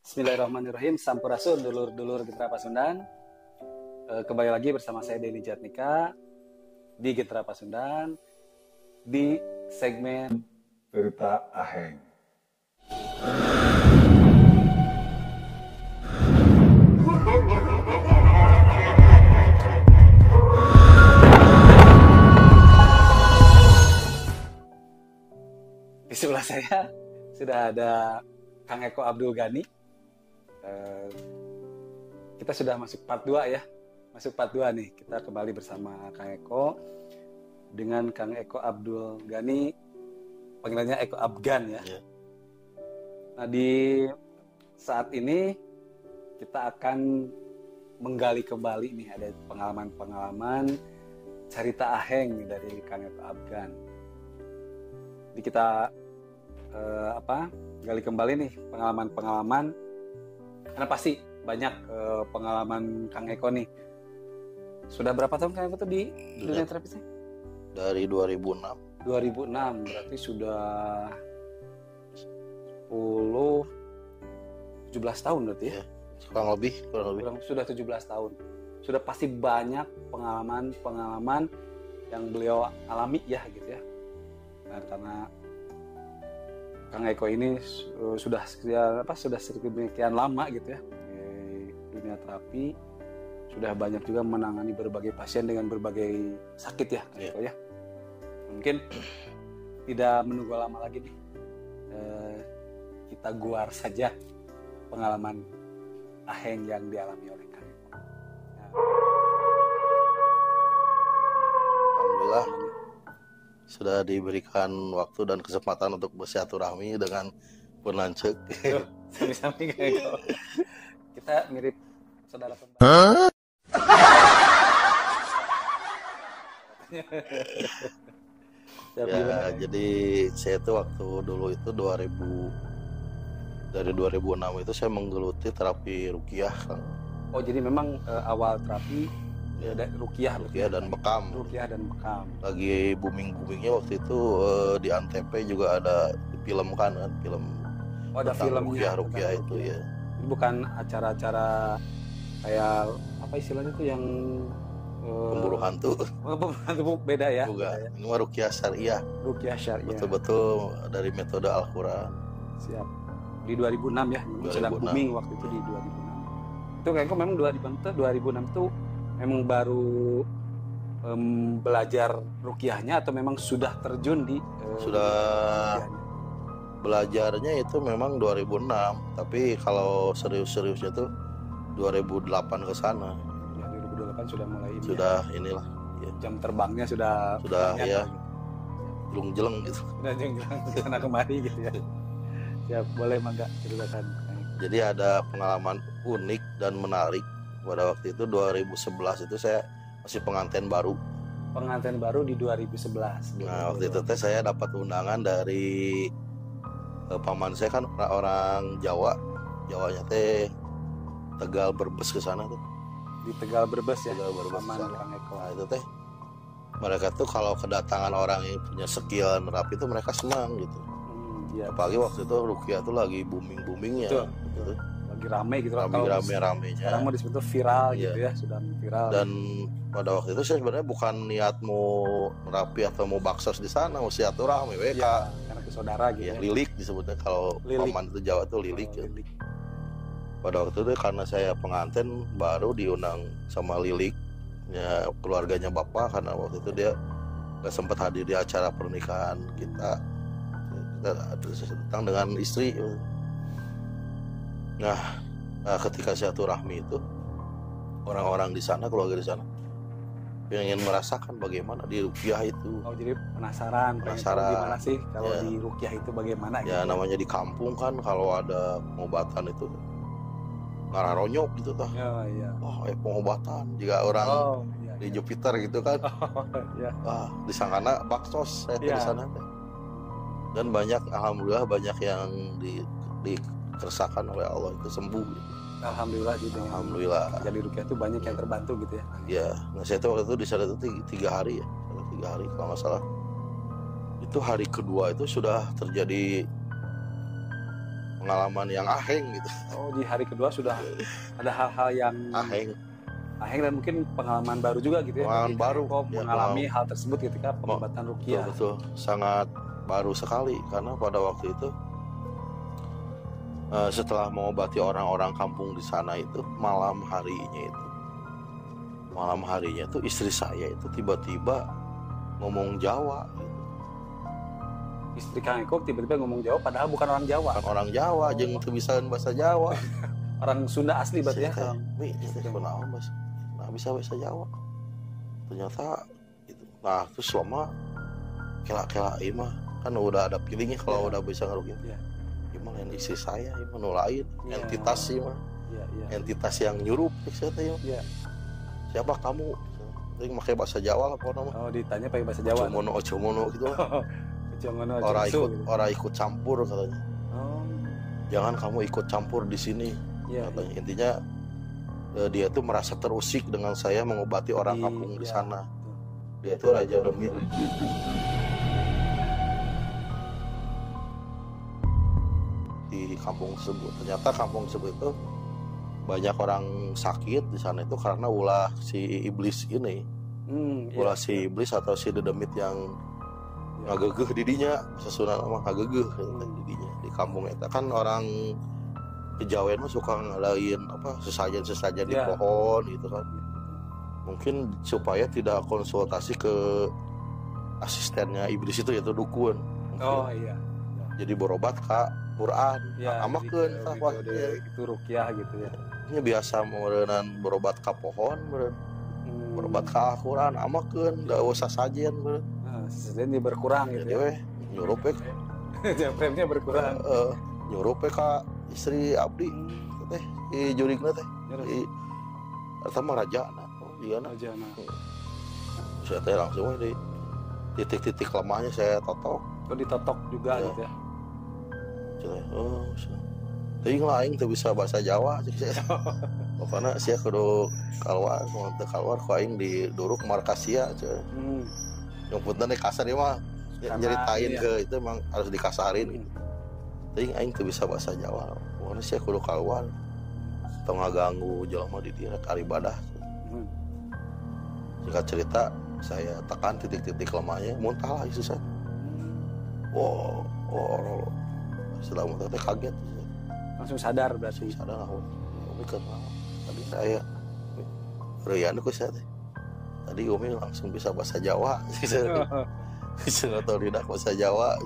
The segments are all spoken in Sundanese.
Bismillahirrahmanirrahim. Sampurasun dulur-dulur Gentera Pasundan. Kembali lagi bersama saya Denny Jatnika di Gentera Pasundan di segmen Cerita Aheng. Di sebelah saya sudah ada Kang Eko Abdul Gani. Kita sudah masuk part 2 ya. Masuk part 2 nih. Kita kembali bersama Kang Eko dengan Kang Eko Abdul Gani, panggilannya Eko Abgan ya. Yeah. Nah, di saat ini kita akan menggali kembali nih, ada pengalaman-pengalaman cerita aheng dari Kang Eko Abgan. Jadi kita gali kembali nih pengalaman-pengalaman, karena pasti banyak pengalaman Kang Eko nih. Sudah berapa tahun Kang Eko tuh di dunia terapisnya? Dari 2006. 2006 berarti sudah 17 tahun berarti ya? Kurang lebih. Sudah 17 tahun. Sudah pasti banyak pengalaman-pengalaman yang beliau alami ya gitu ya. Nah, karena Kang Eko ini sudah sedemikian lama gitu ya di dunia terapi, sudah banyak juga menangani berbagai pasien dengan berbagai sakit ya, Kang Eko ya. Mungkin tidak menunggu lama lagi nih, kita guar saja pengalaman aheng yang dialami oleh Kang Eko. Nah. Alhamdulillah sudah diberikan waktu dan kesempatan untuk bersilaturahmi dengan Pun Lanceuk. Sami-sami Kang Eko. Kita mirip saudara kembar. Ya, jadi saya itu waktu dulu itu 2006 itu saya menggeluti terapi rukiah, Kang. Oh, jadi memang awal terapi ya, rukiah dan bekam. Rukiah dan bekam. Lagi booming-boomingnya waktu itu di Antep juga ada difilmkan kan, film. Oh, ada filmnya. Rukiah itu ya. Jadi bukan acara-acara kayak apa istilahnya tuh yang pemburu hantu. Pemburu hantu beda ya. Bukan. Ya. Ini mah rukiah syariah. Rukiah syariah. Betul-betul dari metode Al-Qur'an. Siap. Di 2006 ya, memang sedang booming waktu itu di 2006. Itu kayaknya memang 2006 tuh memang baru belajar rukiahnya atau memang sudah terjun di sudah rukiahnya? Belajarnya itu memang 2006, tapi kalau serius-seriusnya tuh 2008 ke sana. Ya, 2008 sudah mulai ini. Sudah ya. Inilah ya. Jam terbangnya sudah ya. Jelung-jeleng gitu. Sudah jelung-jeleng ke sana kemari gitu ya. Ya, boleh mangga ceritakan. Jadi ada pengalaman unik dan menarik. Pada waktu itu 2011 itu saya masih pengantin baru. Pengantin baru di 2011. Nah, waktu itu teh saya dapat undangan dari paman saya, kan orang Jawa. Jawanya teh Tegal Brebes ke sana tuh. Di Tegal Brebes ya. Tegal Brebes. Paman Kang Eko. Nah, itu teh mereka tuh kalau kedatangan orang yang punya skill nerapi itu mereka senang gitu. Ya. Apalagi waktu itu rukiah tuh lagi booming-boomingnya. Betul, betul. Lagi rame gitu. Rame-ramenya. Sekarang mau disebut viral ya. Gitu ya, sudah viral. Dan pada waktu itu saya sebenarnya bukan niat mau nerapi atau mau baksos di sana, mau silaturahmi WK. Ya, karena ke saudara gitu. Ya, lilik disebutnya kalau lilik. Paman itu Jawa tuh lilik. Oh, lilik. Pada waktu itu karena saya pengantin baru diundang sama lilik ya, keluarganya bapak, karena waktu itu dia nggak sempat hadir di acara pernikahan kita. Kita datang dengan istri. Nah, ketika silaturahmi itu orang-orang di sana, keluarga di sana ingin merasakan bagaimana di rukiah itu. Oh, jadi penasaran gimana sih kalau ya. Di rukiah itu bagaimana? Ya, gitu. Namanya di kampung kan kalau ada pengobatan itu ngararonyok gitu tah. Ya, iya. Wah, pengobatan jika orang iya, di Jupiter gitu kan. Oh, iya. Wah, disangkana baksos saya ya. Di sana teh. Dan banyak, alhamdulillah banyak yang dikersahkan oleh Allah itu sembuh gitu. Alhamdulillah gitu. Alhamdulillah. Jadi rukiah itu banyak yang terbantu gitu ya. Iya. Nah, saya itu waktu itu di sana itu 3 hari ya. 3 hari kalau nggak salah. Itu hari kedua itu sudah terjadi Pengalaman yang aheng gitu. Oh, di hari kedua sudah ada hal-hal yang aheng. Aheng dan mungkin pengalaman baru juga gitu ya. Pengalaman baru. Ya, mengalami hal tersebut ketika pengobatan ruqyah. Betul, betul, sangat baru sekali karena pada waktu itu setelah mengobati orang-orang kampung di sana itu malam harinya itu istri saya itu tiba-tiba ngomong Jawa. Gitu. Istri Kang Eko tiba-tiba ngomong Jawa padahal bukan orang Jawa. Bukan orang Jawa, jeung teu bisa bahasa Jawa. Orang Sunda asli berarti ya. Mi, kunaon bahasa. Nah, bisa bahasa Jawa. Ternyata gitu. Nah, terus selama kela-kela ieu mah kan udah ada feelingnya kalau udah bisa ngeruqyah. Iya. Ieu mah lain istri saya, ieu mah nu lain, ya. Entitas ieu mah. Iya, iya. Entitas yang nyurup saya teh. Iya. Siapa kamu? Ting make bahasa Jawa lah pokoknya mah. Oh, ditanya pakai bahasa Jawa. Ojo mono gitu lah. Ora ikut campur katanya. Oh. Jangan kamu ikut campur di sini. Ya, katanya. Ya. Intinya dia tuh merasa terusik dengan saya mengobati orang kampung di sana. Dia tuh Raja Demit. Di kampung tersebut. Ternyata kampung tersebut itu banyak orang sakit di sana itu karena ulah si iblis ini. Ulah si iblis atau si dedemit yang ngagegeh didinya, sesudah mah ngagegeh didinya di kampung eta kan orang Kejawen mah suka ngalain apa sesajen-sesajen di pohon gitu kan. Mungkin supaya tidak konsultasi ke asistennya iblis itu yaitu dukun. Mungkin. Oh iya. Jadi berobat ke Quran, ya, amakeun tah gitu, itu ruqyah gitu ya. Ini biasa meureunnan berobat ka pohon meureun. Berobat ka Al-Quran amakeun da usah sajen meureun. Sesajen berkurang gitu. Jadi ya. Weh nyurup we. Frame-nya berkurang. Nyurup we ka istri abdi teh i jurigna teh. I eta mah rajana. Oh, iya na. Rajana. Saya teh langsung we di titik-titik lemahnya saya totok. Oh, ditotok juga ya. Gitu ya. Oh, teuing lah aing teu bisa bahasa Jawa cek saya. Pokona sia kudu kaluar, mun teu kaluar ku aing diduruk markas sia cek. Yang punten kasar ieu mah nyeritain iya. Ke itu emang harus dikasarin gitu. Teuing aing teu bisa bahasa Jawa. Pokona sia kudu kaluar. Tong ngaganggu jelema di dieu rek ibadah. Singkat cerita saya tekan titik-titik lemahnya, muntah lah istri saya. Oh, oh, setelah muntah teh kaget. Langsung sadar berarti. Sadar aku. Umi kenapa? Tadi saya Rian ku saya teh. Tadi Umi langsung bisa bahasa Jawa. Bisa atau tidak bahasa Jawa.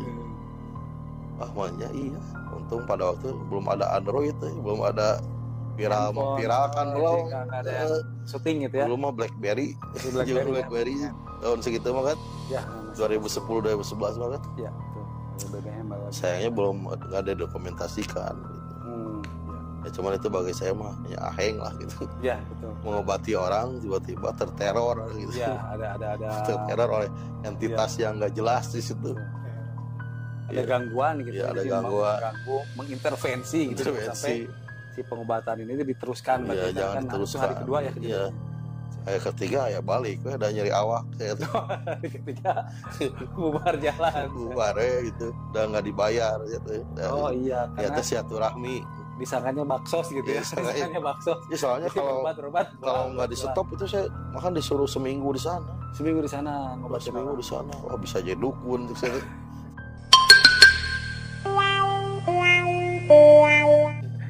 Wah, maunya iya. Untung pada waktu belum ada Android, belum ada viral viral kan belum. Ada syuting gitu ya. Belum mah BlackBerry. BlackBerry ya. Tahun segitu mah kan? Ya, 2010 2011 mah kan? Ya, betul. BBM baru. Sayangnya belum nggak ada dokumentasikan gitu. Ya cuman itu bagi saya mah ya aheng lah gitu. Ya, betul. Mengobati orang tiba-tiba terteror gitu. Ya, ada terteror oleh entitas ya. Yang nggak jelas di situ. Ada gangguan gitu. Ya, ada gangguan. Mengganggu, mengintervensi gitu sampai si pengobatan ini diteruskan. Ya, jangan kan diteruskan. Hari kedua ya. Iya. Hari ketiga ya balik, udah nyari awak. Hari ketiga bubar jalan. Bubar ya gitu, udah nggak dibayar gitu. Udah, oh iya. Karena ya, silaturahmi. Disangkanya baksos gitu ya. Disangkanya baksos. Ya, soalnya kalau kalau nggak di stop itu saya makan disuruh seminggu di sana. Seminggu di sana, ngobat seminggu di sana. Wah, bisa jadi dukun gitu.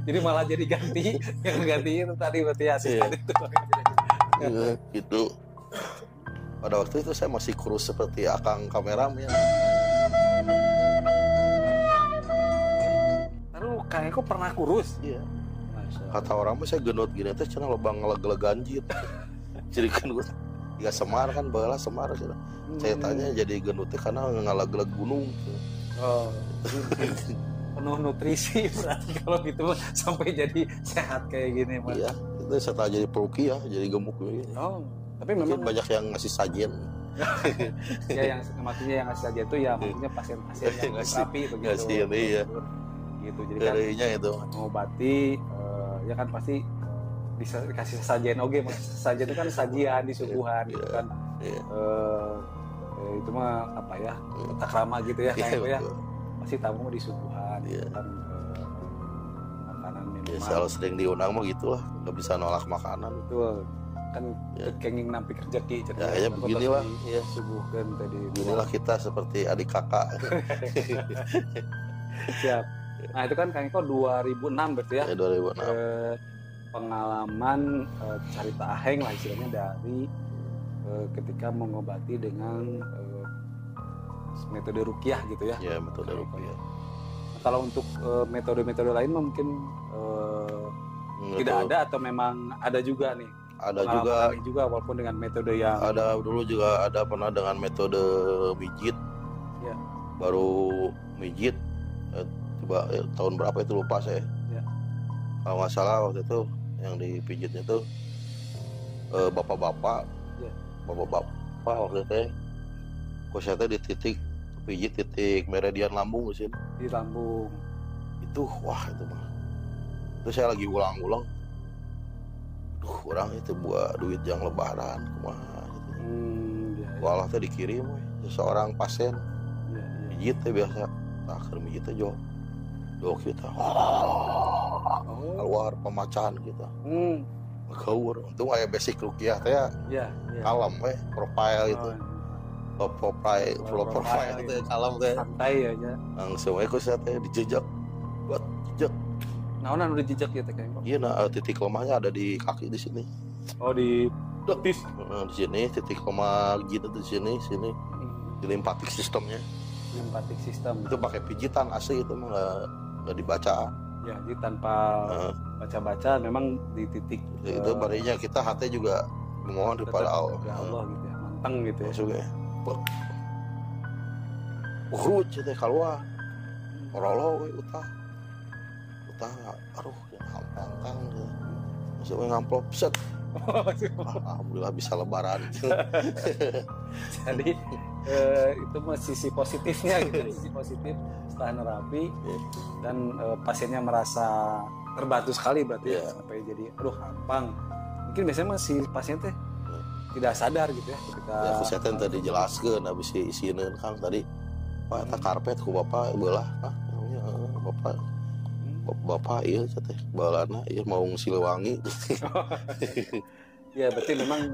Jadi malah jadi ganti, yang ganti itu tadi berarti asisten itu. Iya, gitu. Pada waktu itu saya masih kurus seperti akang kameramen. Lalu Kang Eko pernah kurus? Iya. Kata orang mah saya gendut gini teh cenah lobang ngeleg-leg ganjit. Jadi kan gue ya semar kan baheula semar cenah. Saya tanya jadi gendutnya karena ngaleg-leg gunung. Oh. Penuh nutrisi berarti kalau gitu sampai jadi sehat kayak gini Mas. Iya, itu setelah jadi peruki ya, jadi gemuk begini. Oh, tapi memang mungkin banyak yang ngasih sajen. Ya yang maksudnya yang ngasih sajen itu ya maksudnya pasien-pasien yang terapi begitu. Ngasih ini ya. Gitu. Jadi kan itu mengobati ya kan pasti bisa dikasih sajen oke, sajen itu kan sajian disuguhan gitu kan. Iya. Itu mah apa ya? Tata krama gitu ya kayak itu ya. Pasti tamu disuguhan gitu kan, Minuman. Ya, selalu sering diundang mah gitulah, nggak bisa nolak makanan. Betul. Kan ya. Kenging nampi rezeki. Ya, ya beginilah. Ya. Suguhkan tadi. Beginilah kita seperti adik kakak. Siap. Nah itu kan Kang Eko 2006 berarti ya? Ya 2006. Pengalaman cerita aheng lah istilahnya dari ketika mengobati dengan metode ruqyah gitu ya? Ya metode ruqyah. Nah, kalau untuk metode-metode lain mungkin tidak ada atau memang ada juga nih? Ada juga walaupun dengan metode yang ada dulu juga ada pernah dengan metode mijit. Ya. Baru mijit coba tahun berapa itu lupa saya. Ya. Kalau nggak salah waktu itu yang dipijitnya tuh bapak-bapak. Ya. Bapak-bapak waktu itu kok saya di titik pijit titik meridian lambung di sini. Di lambung. Itu wah itu mah. Itu saya lagi ulang-ulang. Duh, orang itu buat duit yang lebaran kumaha gitu. Ya, ya. Walah teh dikirim we seseorang pasien. Ya, ya. Mijit teh biasa. Tah keur mijit teh jauh. Jauh kita. Keluar pemacahan kita. Gaur. Untung aya basic ruqyah teh ya. Ya, ya. Kalem we profile gitu. Low profile, low profile teh kalem teh. Santai aja. Langsung we ku saya teh dijejak. Buat jejak. Nah, udah jejak ya teh Kang? Iya, nah titik lemahnya ada di kaki di sini. Oh, di betis. Nah, di sini titik lemah gitu di sini, sini. Di limpatik sistemnya. Limpatik sistem. Itu pakai pijitan asli itu mah nggak dibaca. Ya, jadi tanpa baca-baca memang di titik itu barinya kita hati juga memohon kepada Allah. Ya Allah gitu ya, manteng gitu ya. Maksudnya. Uruj teh keluar. Orolo we utah. Aduh, hampang gitu. Masuk ngamplop set. Alhamdulillah bisa lebaran. Jadi itu mah sisi positifnya gitu, sisi positif setelah nerapi dan pasiennya merasa terbantu sekali berarti ya, sampai jadi aduh hampang. Mungkin biasanya masih pasien teh tidak sadar gitu ya ketika ya, aku setan tadi jelaskeun habis isineun Kang tadi. Pak eta karpet ku bapak beulah ah bapak bapak iya teh balana iya mau Siliwangi. Ya berarti memang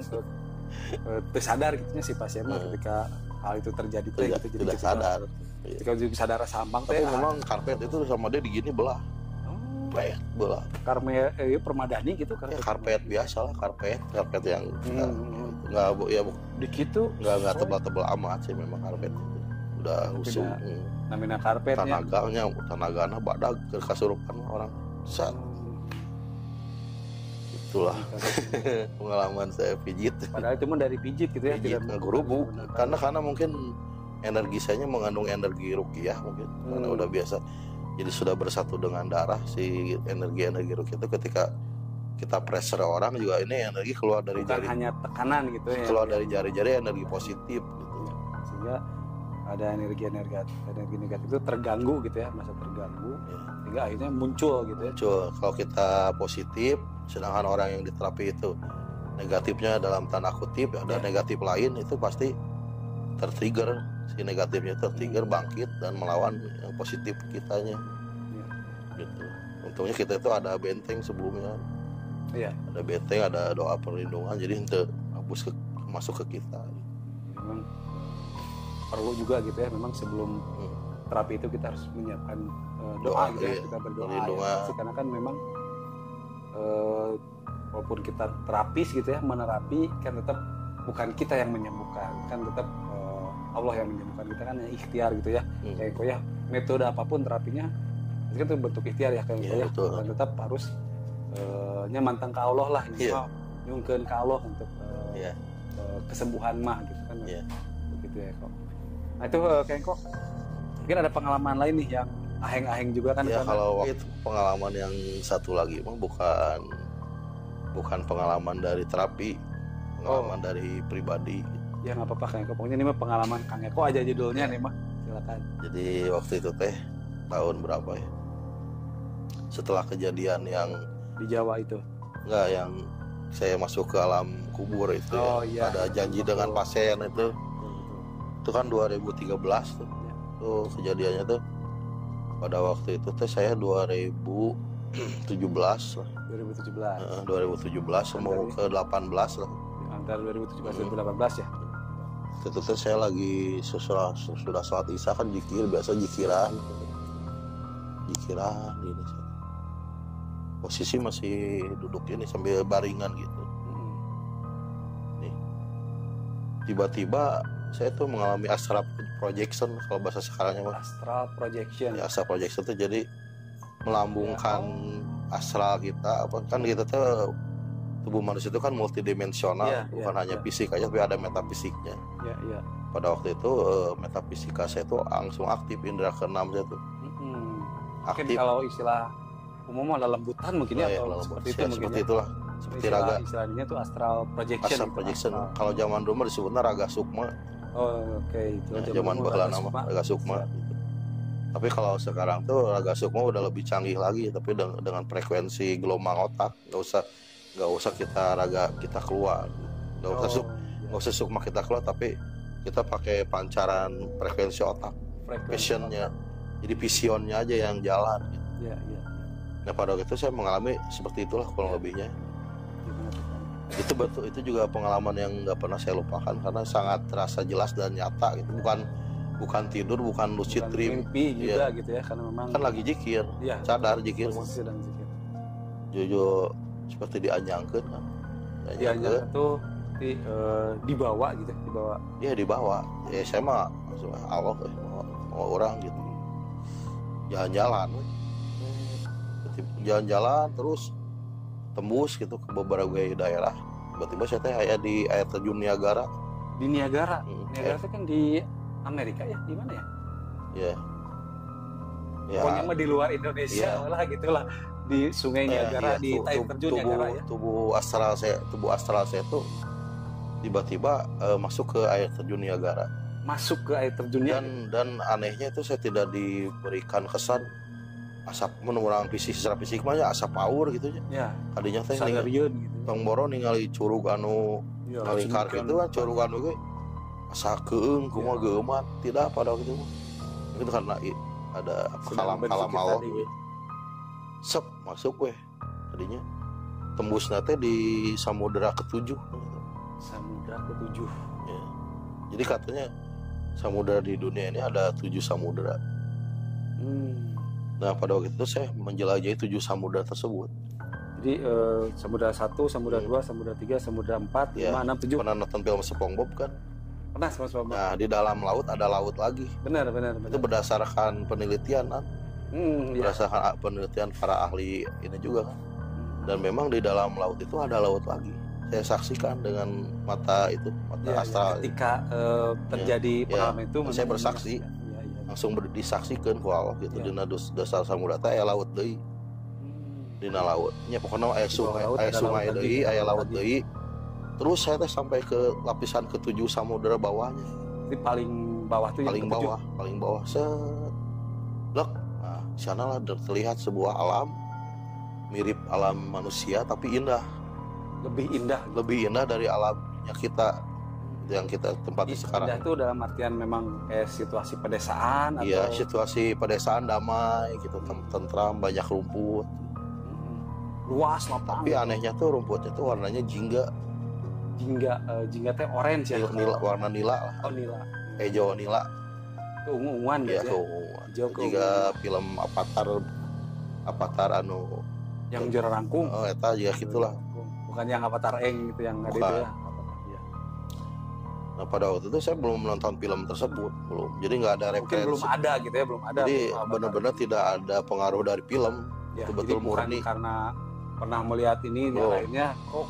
tersadar gitu si pasien mah ketika hal itu terjadi teh gitu jadi tidak sadar. Ketika juga sadar sambang teh. Tapi memang karpet itu sama dia digini belah. Belah. Karpet permadani gitu karpet. Ya, karpet biasa lah, karpet yang enggak ya dikitu enggak tebal-tebal amat sih memang karpet itu. Udah usung. Namina karpetnya. Tenagana badag ke kasurupan orang. Sat. Itulah pengalaman saya pijit. Padahal cuma dari pijit gitu ya, pijit, tidak ngegerubuk. Karena mungkin energi saya mengandung energi ruqyah mungkin. Karena udah biasa. Jadi sudah bersatu dengan darah si energi-energi ruqyah itu ketika kita pressure orang juga ini energi keluar dari bukan jari. Hanya tekanan gitu ya. Keluar dari jari-jari energi positif gitu. Ya, sehingga ada energi negatif itu terganggu gitu ya, masa terganggu ya. Sehingga akhirnya muncul gitu ya. Muncul. Kalau kita positif, sedangkan orang yang diterapi itu negatifnya dalam tanda kutip ada negatif lain itu pasti tertrigger, si negatifnya tertrigger bangkit dan melawan yang positif kitanya. Ya. Gitu. Untungnya kita itu ada benteng sebelumnya. Ya. Ada benteng, ada doa perlindungan, jadi itu hapus masuk ke kita. Memang perlu juga gitu ya, memang sebelum terapi itu kita harus menyiapkan doa gitu ya, kita berdoa ya. Karena kan memang walaupun kita terapis gitu ya, menerapi kan tetap bukan kita yang menyembuhkan, kan tetap Allah yang menyembuhkan kita kan, yang ikhtiar gitu ya. Kayak kok ya metode apapun terapinya itu kan bentuk ikhtiar ya kayak ya, dan tetap harus nyamantang ke Allah lah, nyungkeun ke Allah untuk kesembuhan mah gitu kan. Begitu ya kok. Nah itu kayak kok mungkin ada pengalaman lain nih yang aheng-aheng juga kan? Ya kalau itu pengalaman yang satu lagi mah bukan pengalaman dari terapi, pengalaman dari pribadi. Ya nggak apa-apa Kang Eko, pokoknya ini mah pengalaman Kang Eko aja judulnya nih mah, silakan. Jadi waktu itu teh tahun berapa ya? Setelah kejadian yang di Jawa itu? Enggak, yang saya masuk ke alam kubur itu ya. Iya. Ada janji dengan pasien itu. Itu kan 2013 tuh. Ya. Tuh kejadiannya tuh. Pada waktu itu teh saya 2012 lah. 2017. 2017 mau ke 18 lah. Antara 2017 2018 ya. Itu tuh saya lagi sesudah sholat isya kan jikir, biasa jikiran. Jikiran gini. Posisi masih duduk ini sambil baringan gitu. Nih. Tiba-tiba saya tuh mengalami astral projection kalau bahasa sekarangnya mah. Astral projection. Ya, astral projection tuh jadi melambungkan astral kita, apa kan kita tuh tubuh manusia itu kan multidimensional, ya, bukan hanya fisik aja tapi ada metafisiknya. Ya, ya. Pada waktu itu metafisika saya itu langsung aktif, indera keenam saya tuh. Aktif. Mungkin kalau istilah umum adalah lembutan mungkin ya, atau seperti itu mungkin. Seperti itulah. Seperti istilah, raga. Istilahnya itu astral projection. Astral projection. Astral. Kalau zaman dulu disebutnya raga sukma. Oh, oke. Okay. Itu ya, zaman baheula nama raga sukma. Gitu. Tapi kalau sekarang tuh raga sukma udah lebih canggih lagi, tapi dengan frekuensi gelombang otak, nggak usah kita raga kita keluar, nggak usah nggak usah sukma kita keluar, tapi kita pakai pancaran frekuensi otak, visionnya, jadi visionnya aja yang jalan. Gitu. Ya, ya. Nah pada waktu itu saya mengalami seperti itulah kurang lebihnya. Itu betul, itu juga pengalaman yang nggak pernah saya lupakan karena sangat terasa jelas dan nyata gitu, bukan tidur, bukan lucid dream, mimpi juga ya. Gitu ya, karena memang kan lagi jikir, ya, sadar jikir, sedang jikir. Jujur seperti dianyangkeun kan. Dianyangkeun tuh dibawa gitu, dibawa. Iya dibawa. Ya saya mah langsung Allah mau orang gitu. Jalan-jalan, jalan-jalan terus tembus gitu ke beberapa daerah. Tiba-tiba saya teh aya di air terjun Niagara. Di Niagara? Niagara itu kan di Amerika ya, di mana ya? Iya. Ya. Pokoknya mah di luar Indonesia ya. Lah gitulah, di Sungai Niagara, di air terjun Niagara ya. Tubuh astral saya itu tiba-tiba masuk ke air terjun Niagara. Masuk ke air terjunnya. Dan anehnya itu saya tidak diberikan kesan asap menurang fisik secara fisik mah ya asap power gitu ya. Ya. Tadinya teh gitu. Tong boro ningali curug anu ya, ngalingkar gitu kan, curug anu ge asa keung kumaha geuman, tidak pada waktu itu mah. Itu karena ada kalam-kalam Allah. Sep masuk weh tadinya. Tembusna teh di samudera ke-7. Samudera ke-7. Ya. Jadi katanya samudera di dunia ini ada 7 samudera. Nah pada waktu itu saya menjelajahi 7 samudera tersebut. Jadi samudera 1, samudera 2, samudera 3, samudera 4, ya, 5, 6, 7. Pernah nonton film SpongeBob kan? Pernah SpongeBob. Nah di dalam laut ada laut lagi. Benar, benar, benar. Itu berdasarkan penelitian kan? Berdasarkan penelitian para ahli ini juga kan. Dan memang di dalam laut itu ada laut lagi. Saya saksikan dengan mata itu, mata ya, astral. Ya, ketika terjadi pengalaman itu, saya bersaksi. Langsung disaksikan ku Allah gitu dina dasar samudra teh aya laut deui. Dina laut. Nya pokona aya sungai deui, aya laut deui. Terus saya teh sampai ke lapisan ke-7 samudera bawahnya. Di paling bawah tuh paling bawah, paling bawah set. Lek. Nah, di sanalah terlihat sebuah alam mirip alam manusia tapi indah. Lebih indah. Lebih indah dari alamnya kita yang kita tempati sekarang. Indah itu dalam artian memang kayak situasi pedesaan atau? Iya, situasi pedesaan damai gitu, tentram, banyak rumput. Luas lapang. Tapi anehnya tuh rumputnya tuh warnanya jingga. Jingga, jingga teh orange ya? Nila, warna nila lah. Oh, nila. Hijau nila. Keungu-unguan gitu ya? Keunguan. Jika film Avatar anu yang juara rangkung. Oh, eta ya gitulah. Bukan yang Avatar Eng gitu yang ada itu ya. Nah pada waktu itu saya belum menonton film tersebut, belum. Jadi nggak ada referensi. Mungkin belum ada gitu ya, belum ada. Jadi benar-benar tidak ada pengaruh dari film, ya, betul-betul murni. Karena pernah melihat ini, akhirnya kok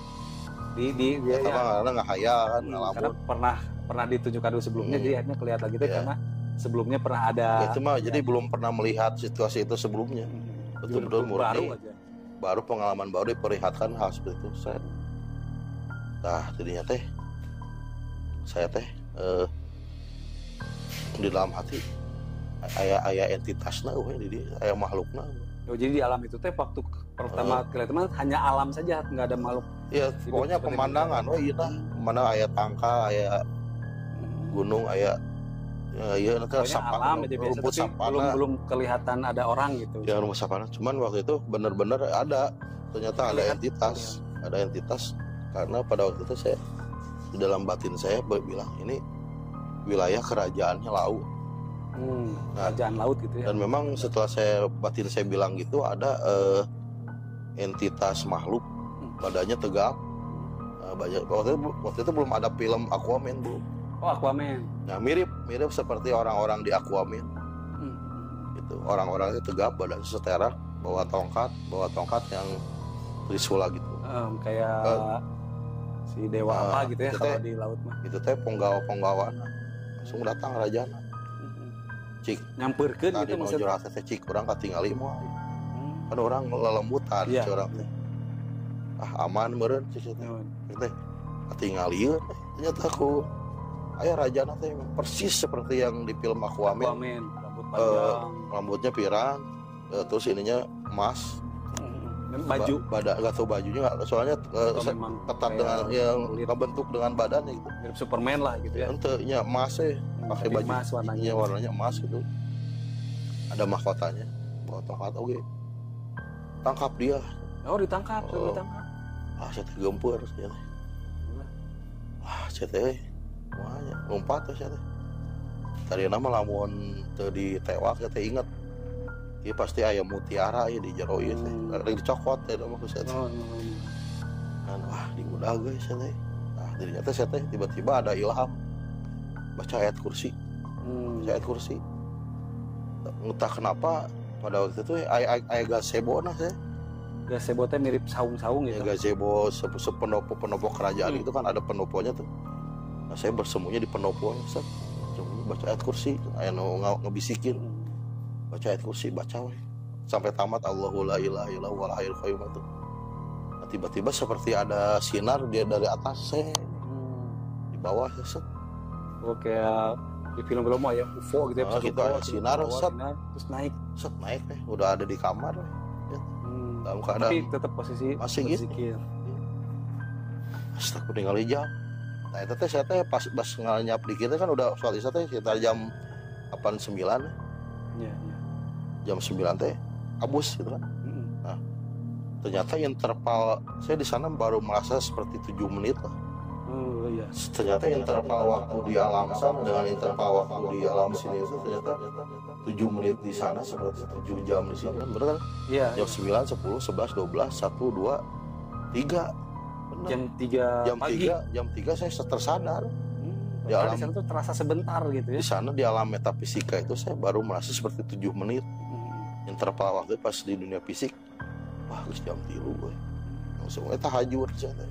di ya, karena nggak khayal kan, ngalamun. Karena pernah ditunjukkan dulu sebelumnya, jadi akhirnya kelihatan lagi itu karena sebelumnya pernah ada. Itu mah jadi belum pernah melihat situasi itu sebelumnya. Betul-betul murni. Baru aja. Baru pengalaman baru diperlihatkan hal seperti itu. Saya, nah jadinya teh. Saya teh di dalam hati aya entitasna eueuh di dieu, aya makhlukna. Oh, jadi di alam itu teh waktu pertama kelihatan hanya alam saja, nggak ada makhluk. Iya, pokoknya pemandangan, oh iya, mana aya tangka, aya gunung, aya Ya, iya, nanti alam aja biasa, rumput tapi belum kelihatan ada orang gitu. Ya, rumput savana. Cuman waktu itu benar-benar ada, ternyata ada entitas, ada entitas. Karena pada waktu itu saya di dalam batin saya bilang ini wilayah kerajaannya laut. Nah, kerajaan laut gitu ya. Dan memang setelah saya batin saya bilang gitu ada entitas makhluk badannya tegap. Banyak waktu itu belum ada film Aquaman belum. Oh, Aquaman. Nah, mirip seperti orang-orang di Aquaman. Gitu. Orang-orang itu tegap, badan seterak, bawa tongkat yang trisula gitu. Kayak si dewa apa gitu ya kalau di laut mah. Itu teh penggawa-penggawa langsung datang rajana. Cik nyamperkeun gitu maksudnya. Teh cik urang katingali moal. Kan orang lelembutan yeah, urang teh. Ah, aman meureun cik teh. Teh katingali ternyata aku aya rajana teh persis seperti yang di film Aquaman. Aquaman, rambut panjang, rambutnya pirang, terus ininya emas. Baju badan enggak tahu bajunya enggak, soalnya ketat dengan yang kebentuk dengan badannya gitu. Mirip Superman lah gitu ya. Ente nya emas pakai baju emas warnanya. Iya, warnanya emas gitu. Ada mahkotanya, bawa tongkat oke. Tangkap dia. Oh, ditangkap, suruh ditangkap. Ah, saya gempur saya. Wah, saya teh wah, lompat tuh saya teh. Tadi nama lamun teu ditewak saya teh inget. Ieu pasti aya mutiara ieu di jero ieu teh. Rek dicokot teh mah ku saya teh. Kan wah diudah geus saya teh. Nah, dirinya teh saya teh tiba-tiba ada ilham baca ayat kursi. Baca ayat kursi. Entah kenapa pada waktu itu aya gazebo nah saya. Gazebo teh mirip saung-saung gitu. Ya, gazebo sependopo-pendopo kerajaan itu kan ada pendoponya tuh. Nah, saya bersembunyi di pendoponya, set. Baca ayat kursi, aya nu ngebisikin. Baca ayat kursi, baca weh. Sampai tamat Allahu la ilaha illa huwal hayyul qayyum itu. Nah, tiba-tiba seperti ada sinar dia dari atas saya. Di bawah set. Oh, kayak di film-film ya UFO gitu ya, nah, gitu ada sinar, set. Terus naik. Set naik deh, udah ada di kamar weh. Ya. Dalam keadaan tapi tetap posisi masih gitu. Astagfirullah ningali jam. Nah, itu teh saya teh pas nganyap dikit kan udah sholat isya teh sekitar jam 8 9. Iya, iya. Jam 9 teh abus gitu kan. Nah, ternyata interval saya di sana baru merasa seperti 7 menit lah. Oh iya. Ternyata interval waktu di alam sana dengan interval waktu di alam sini itu ternyata 7 menit di sana seperti 7 jam di sini kan, bener kan? Iya. Jam 9, 10, 11, 12, 1, 2, 3. Bener. Jam 3 jam pagi. 3, jam 3 saya tersadar. Di alam di sana tuh terasa sebentar gitu ya. Di sana di alam metafisika itu saya baru merasa seperti 7 menit. Interval waktu pas di dunia fisik, wah geus jam 3 gue. Langsung eta tahajud saya teh.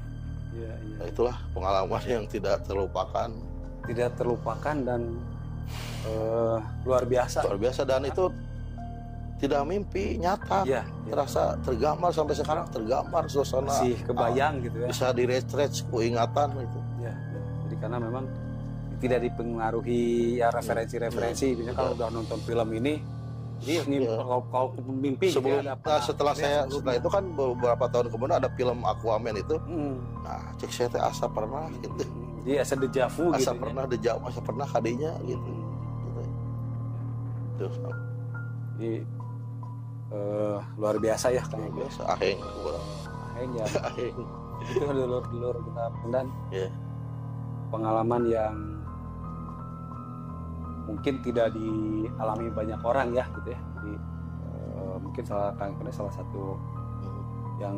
Iya, iya. Nah, itulah pengalaman yang tidak terlupakan. Tidak terlupakan dan luar biasa. Luar biasa dan itu tidak mimpi, nyata. Ya, ya. Terasa tergambar sampai sekarang, tergambar suasana. Masih kebayang gitu ya. Bisa di-retreat ku ingatan gitu. Ya, ya. Jadi karena memang tidak dipengaruhi ya referensi-referensi. Ya, misalnya kalau udah nonton film ini, jadi ya. Kalau mimpi sebelum gitu ya, nah, setelah saya setelah itu kan beberapa tahun kemudian ada film Aquaman itu. Nah, cek saya teh asa pernah gitu. Jadi asa dejavu gitu. Asa pernah dejavu, asa pernah kadinya gitu. Gitu. Terus. Jadi luar biasa ya Kang. Luar biasa. Aheng Aheng ya. Aheng. Itu dulur-dulur kita dan yeah. Pengalaman yang mungkin tidak dialami banyak orang ya gitu ya. Jadi mungkin salah Kang Eko salah satu yang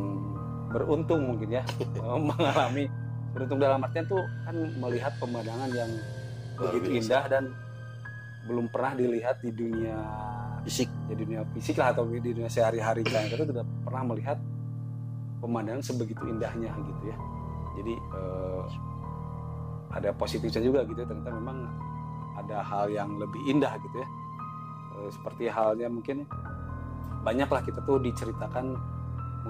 beruntung mungkin ya mengalami, beruntung dalam artian tuh kan melihat pemandangan yang begitu indah dan belum pernah dilihat di dunia fisik, di dunia fisik lah atau di dunia sehari-hari. Kang Eko tidak pernah melihat pemandangan sebegitu indahnya gitu ya. Jadi ada positifnya juga gitu ya, ternyata memang ada hal yang lebih indah gitu ya. Seperti halnya mungkin banyaklah kita tuh diceritakan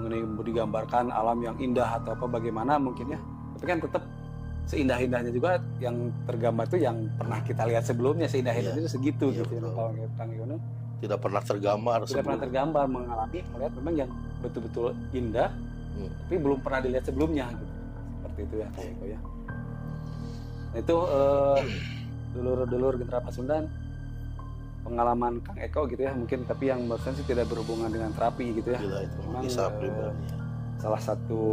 mengenai digambarkan alam yang indah atau apa bagaimana mungkin ya, tapi kan tetap seindah-indahnya juga yang tergambar tuh yang pernah kita lihat sebelumnya, seindah-indahnya itu segitu ya, gitu. Kalau Kang Yono tidak pernah tergambar, tidak pernah tergambar, mengalami melihat memang yang betul-betul indah, tapi belum pernah dilihat sebelumnya gitu. Seperti itu ya Kang Eko ya. Nah, itu dulur-dulur Gentera Pasundan pengalaman Kang Eko gitu ya, mungkin tapi yang barusan sih tidak berhubungan dengan terapi gitu ya. Gila, itu Memang, kisah pribadi ya. Salah satu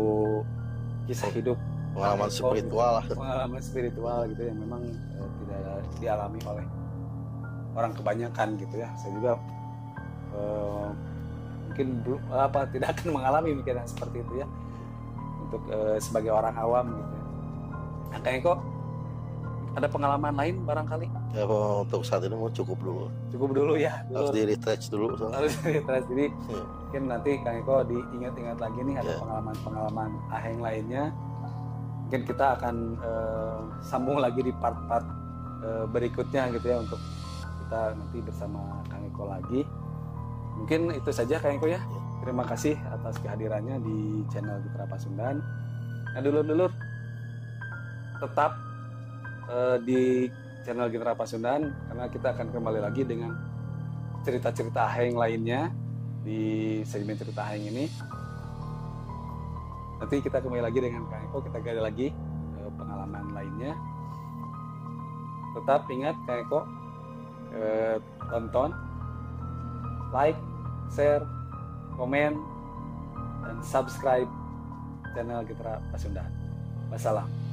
kisah hidup pengalaman Kang Eko, spiritual gitu. Pengalaman spiritual gitu yang memang tidak dialami oleh orang kebanyakan gitu ya. Saya juga mungkin tidak akan mengalami mungkin yang seperti itu ya, untuk sebagai orang awam gitu ya. Nah, Kang Eko ada pengalaman lain barangkali? Ya, untuk saat ini mau cukup dulu. Cukup dulu ya. Harus di retouch dulu. Soalnya. Harus di retouch. Jadi mungkin nanti Kang Eko diingat-ingat lagi nih ada pengalaman-pengalaman aheng lainnya. Mungkin kita akan sambung lagi di part-part berikutnya gitu ya, untuk kita nanti bersama Kang Eko lagi. Mungkin itu saja Kang Eko ya. Terima kasih atas kehadirannya di channel Gentera Pasundan. Nah, dulur-dulur tetap di channel Gentera Pasundan karena kita akan kembali lagi dengan cerita-cerita aheng lainnya di segmen cerita aheng ini. Nanti kita kembali lagi dengan Kang Eko, kita gali lagi pengalaman lainnya. Tetap ingat Kang Eko, tonton, like, share, komen, dan subscribe channel Gentera Pasundan. Wassalam.